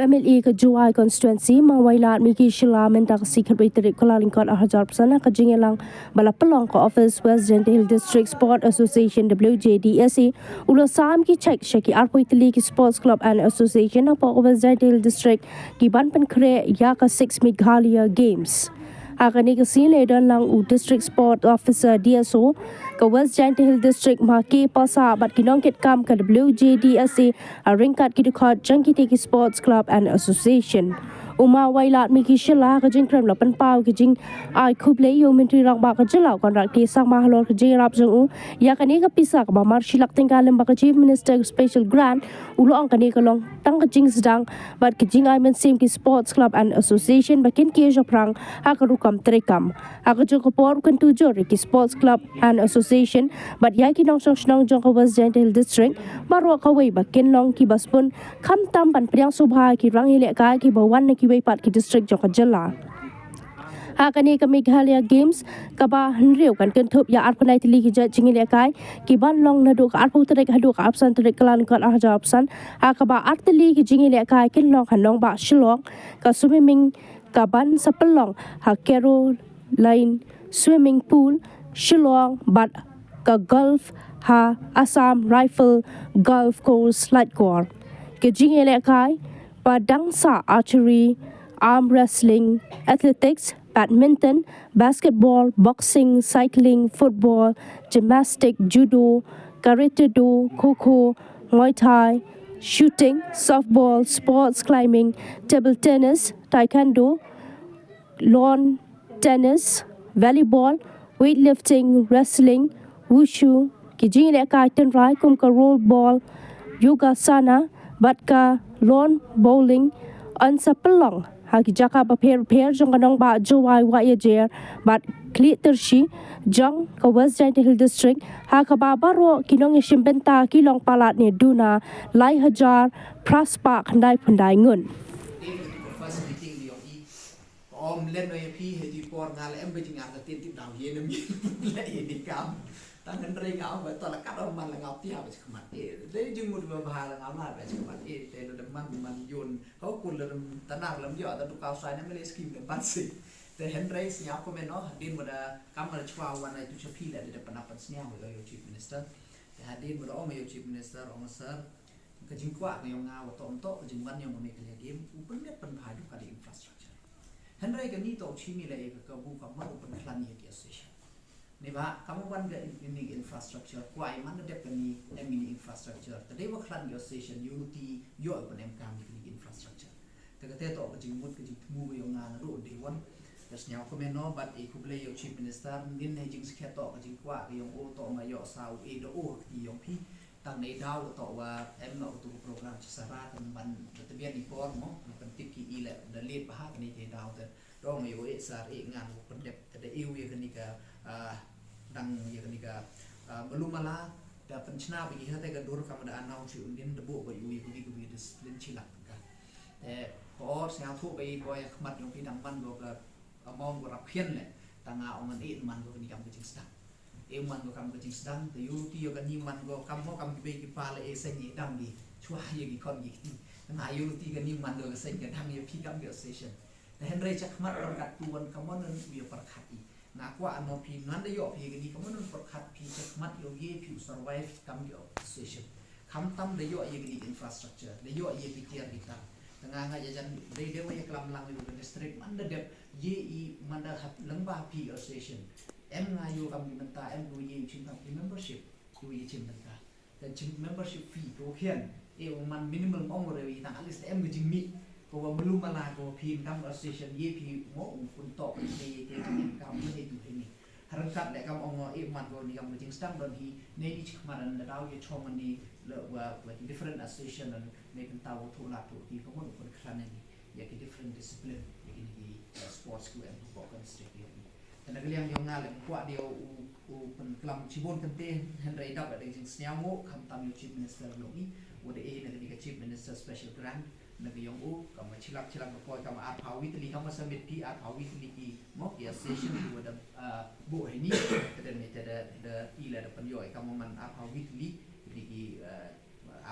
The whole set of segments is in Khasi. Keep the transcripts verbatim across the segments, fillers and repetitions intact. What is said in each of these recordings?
MLA ka Jowai Constituency, Ma Wailadmiki Shylla, mynta ka sngi khatwei tarik Kyllalyngkot arhajar arphew san, ha ka jingïalang ba la pynlong ha office West Jaintia Hills District Sport Association, W J D S A, u la sam ki cheque sha ki arphew tylli ki Sports Club and Association hapoh West Jaintia Hills District, kiban pynkhreh ïa ka six Meghalaya Games. Ha kane ka sngi la don lang u District Sport Officer, D S O, ka West Jaintia Hills District, Ma K Passah, bad ki nongkitkam ka W J D S A, ha ryngkat ki dkhot jong kitei ki Sports Club and Association. U Ma Wailadmiki Shylla ha ka jingkren u la pynpaw ki jingai khublei ïa u Myntri Rangbah ka jylla u Conrad K Sangma halor ka jingïarap jong u ïa kane ka pisa kaba mar shi lak tyngka lyngba ka Chief Minister Special Grant. U la ong kane ka long tang ka jingsdang bad ka jingai mynsiem ki Sports Club and Association ba kin kiew shaphrang ha ka rukom treikam. Ha kajuh ka por u kyntu jur ïa ki Sports Club and Association bad ïa ki nongshong shnong jong ka West Jaintia Hills District baroh kawei ba kin long kiba sbun, khamtam ban pdiang sngewbha ïa ki rangïalehkai kiba wan na kiwei pat ki district jong ka jylla. Ha kane ka Meghalaya Games kaba hynriew kan kynthup ïa arphew tylli ki jait jingïalehkai kiban long naduh ka arphew tarik haduh ka arphew san tarik Kyllalyngkot arhajar arphew san, ha kaba ar tylli ki jingïalehkai kin long ha nongbah Shillong, ka swimming kaban sa pynlong ha Caroline Swimming Pool, Shillong, bad ka golf ha Assam Rifle Golf Course, Laitkor. Ki jingïalehkai ba dang sah archery, arm wrestling, athletics, badminton, basketball, boxing, cycling, football, gymnastic, judo, karate-do, kho kho, muay thai, shooting, softball, sports climbing, table tennis, taekwondo, lawn tennis, volleyball, weightlifting, wrestling, wushu, ki jingïalehkai tynrai kum ka roll ball, yogasana, bad ka lawn bowling, yn sa pynlong ha ki jaka bapher bapher jong ka nongbah Jowai Wahïajer bad Khliehtyrshi jong ka West Jaintia Hills District, ha kaba baroh ki nongïashim bynta ki long palat ne duna lai hajar phra spah khyndai phew khyndai ngut. Ym len noh ïa phi ha ïa ki por nga la em ba jingïarap ka tip tip daw ïa ne mi la ïa ni kam. Tang hynrei nga ong ba to la kat ong man la nga ong phi ha ba chi khmat. Eh, dei jingmut ba bha la nga ong la ba chi khmat. Eh, te lo da man man yun. Hau kul la dum tanar lam ïoh da du kaw sai ne me le skim ne ban si. Te hynrei sñiaw comment noh, hadien ba da kam la chwa wan ai tu cha phi la da da pan pan sñiaw ïa u Chief Minister. Te hadien ba da ong ïa u Chief Minister, ong sir, ka jingkwah ka yong nga wa toh ym toh ka jingwan yong ka Meghalaya Game, u pynbeit pynbha ïa ka di infrastructure. Hynrei kani toh u chimi la ïa ka kabu ka mar u pynkhlan ïa ki association. Ni ba kam u wan ka in, in, infrastructure, kwah i man da dep kani em ini infrastructure. Te dei wa khlan ki association, ïoh ruti, ïoh u pynem kam ïa kani infrastructure. Te kata toh ka jingmut ka jingthmu ka yong nga naduh day one. Te sñiaw comment noh, bad i khublei ïa u Chief Minister, ngin ne jingsakhiat toh ka jingkwah ka yong u toh ma ïoh sa u e da u ha kti yong phi. Tang ne daw toh wa em na u tu program chi sara tang ban da tbian i por mo, na pyntip ki i le da late bha kani te daw te. Dong ïa u e sar e ngan u pyndep te da e u ïa kani ka, ah, dang ïa kani ka, ah, malu mala da pynchna ba ki hate ka dur kam da announce u din da bo ba u ïa kani ka discipline chi lak ka. Te ko or sñiaw thuh ba i boi khmat yong phi dang man ko ka amount ko rap khian le. Tang nga ong ngan e man ko kani kam ka jingsdang. E man ko kam ka jingsdang, te ïoh ruti ïa kani man ko kam mo kam ki bei ki pa le e seng i dang di. Chwa ïa ki khon ki kti. Nga ïoh ruti kani man ko ka seng ka dang ïa phi kam ki association. Te hynrei cha khmat ryngkat tu wan ka mon u ïa pyrkhat i. Nga kwah ano phi ngan da ïoh phi kani ka mon u pyrkhat phi cha khmat ïoh ye phi u survive kam ki association. Khamtam da ïoh ïa kani infrastructure, da ïoh ïa ki tiar ki tar. Te nga nga ïa jan dei dei wa ïa klam lang ïa ka district man da dep ye i man da hap lang ba phi association. Em nga ïoh kam ki mynta em ko ye chim kam ki membership ko ye chim mynta. Te jing membership fee ko khian e u man minimal ong re i tang at least em ka jingmih ko wa mulu mala ko phi kam association ye phi mo u pun tok ne ye te kam ne tu ni. Harangkat le kam ong e man ko ni kam ka jingsdang don hi ne ni chik maran da daw ye chong ni le wa wa different association ne kan taw thu la thu ki ko mo u pun khlan ni ya ki different discipline ya ki ni ki, uh, sports ku em ko kan straight ya. Te na ka liang yong nga lem kwah dei u, u pynklam chibun kynte, hynrei dap da jingsñiaw ngu, khamtam yong Chief Minister yong i, wa da e na ka dei ka Chief Minister Special Grant, na ka yong u, kama chilak chilak ba poi, kama arphaw wi tylli, kama submit phi arphaw wi tylli ki, mo, ki association ki wa da, ah, buh ha ini, te da ne te da, da i la da pynïoh, kama man arphaw wi tylli, ki dei ki, ah,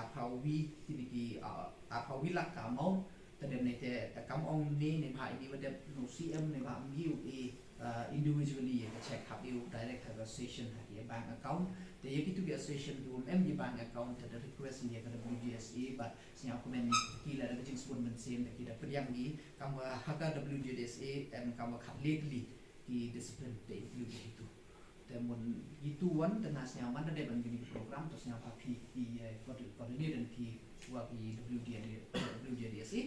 arphaw wi, ki dei ki, ah, arphaw wi lak ka amount, Te dep ne te, te kam ong ne, ne ba ini ba dep no C M ne ba ym ïoh i, uh, individually ïa ka check, hap ïoh direct ha ka association ha ki bank account. Te ïa kitu ki association ki ym em ki bank account, te da request ïa ka W J S A, but sñiaw kmen ki la da ka jingsbun mynsiem, da ki da pdiang ki, kam ba ha ka W J S A em kam ba khat le tylli ki discipline te include ïa kitu. Te mun ïa kitu wan te nga sñiaw man da dep ban kini ki program, to sñiaw pha phi ki, eh, coordi-, coordinate phi wa ki W J D, W J D S A,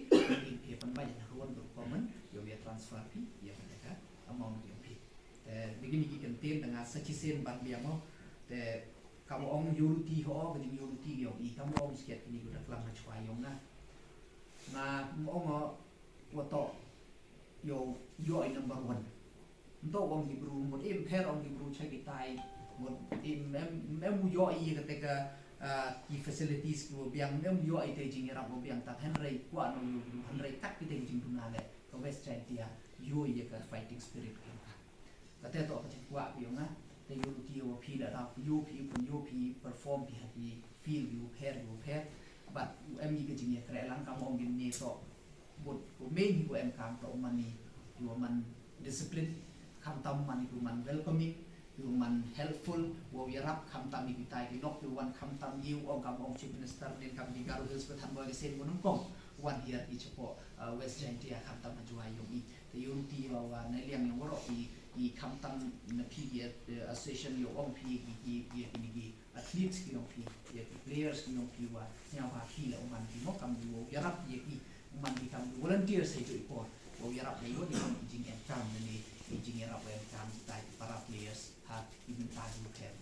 ki phi pan ba ïa na ruan dur common, ïoh ïa transfer phi, ïa ka amount ïa phi. Te da kini ki kyntien da nga sa chisien ban biang mo, te kam ong ïoh ruti ho, ka jing ïoh ruti ïoh i, kam ong skhet kini ko da klang ha chwa ïong nga. Nga ong o, wa to, ïoh, ïoh i number one. Nto ong ki bru, mut im pher ong ki bru cha ki tai, mut im, em, em u ïoh i kata ka, ah, ki facilities ki wa biang, em u ïoh i te jingïarap wa biang, tang hynrei kwah no ïoh bru, hynrei kat ki te jingduna le, ka West Jaintia, ïoh i ka fighting spirit ki ka. Kata to ka jingkwah ki ong nga, te ïoh ruti wa phi da rap, ïoh phi pun, ïoh phi perform phi ha ki field ki wa pher, ki wa pher, but em i ka jingïakhreh lang kam ong gin ne to, Bud, u main hi u em kam to u man i, u man discipline, khamtam man i u man welcoming, u man helpful, u ïarap khamtam i ki tai ki lok, u wan khamtam i u ong kam ong Chief Minister, nin kam ki Garo Hills Pathan Boy Sen u nang kong, wan hiar i chapo, uh, West Jaintia khamtam ha Jowai ïong i. Te ïong ti wa wa na liang ïong warok i, i khamtam na phi ki, uh, association ïong ong phi ki, ki, ki, ki, ki, athletes ki ïong phi, ïa ki players ki ïong phi wa, sñiaw ha phi la u man ki mo kam ki wa ïarap ïa ki, u man ki kam ki volunteers ha i por, wa ïarap ïa ki kam ki jingem kam ne, ki jingïarap wa em kam ki tai ki para players, ha ki bynta ki pher.